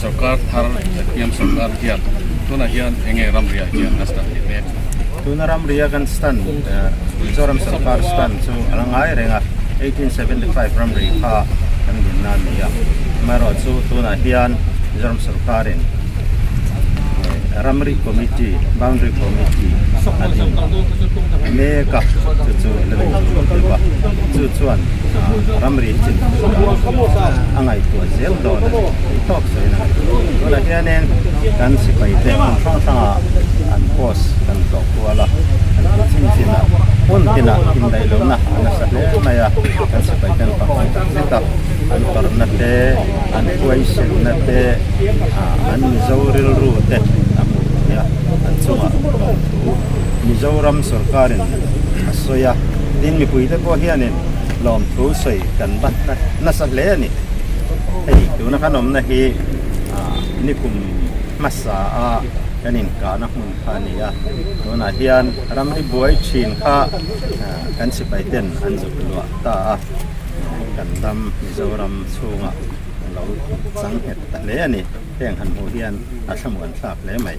Sorkar thar ZPM sorkar hian tunah hian eng nge ramriah hian a stand leh mek? Tuna ramria kan stand, Mizoram sorkar stand chu a la ngai reng a, 1875 ramri kha kan dinna a ni a. Amaherawhchu tunah hian Mizoram sorkarin ramri committee, boundary committee, a din mek a, chu chu la nei tur deuh a, chu chuan ramri hi chin dan a ngaihtuah zel dawn a ni tih tawk sawiin a ngaihtuah. Tunah hianin kan sipai te hmun hrang hrangah an post kan tlawh kual a, kan tih chin chin a, hmun tinah indaih lohna a nasa hle mai a, kan sipai ten pakhat tak zet a, an tawrhna te, an huaisenna te, an Mizo rilru te a hmuh theih a, an chungah lawmthu Mizoram sorkarin a sawi a, tin mipuite pawh hianin lawmthu sawi kan bat nasa hle a ni. Hei tuna kan awmna hi nikum hmasa a kan inkahna hmun kha a ni a, tunah hian ramri buai thin kha kan sipai ten an zuk luah ta a. Kan ram Mizoram chhungah a lo chang nghet ta hle a ni. Heng han hmuh hian a thlamuan thlak hle mai.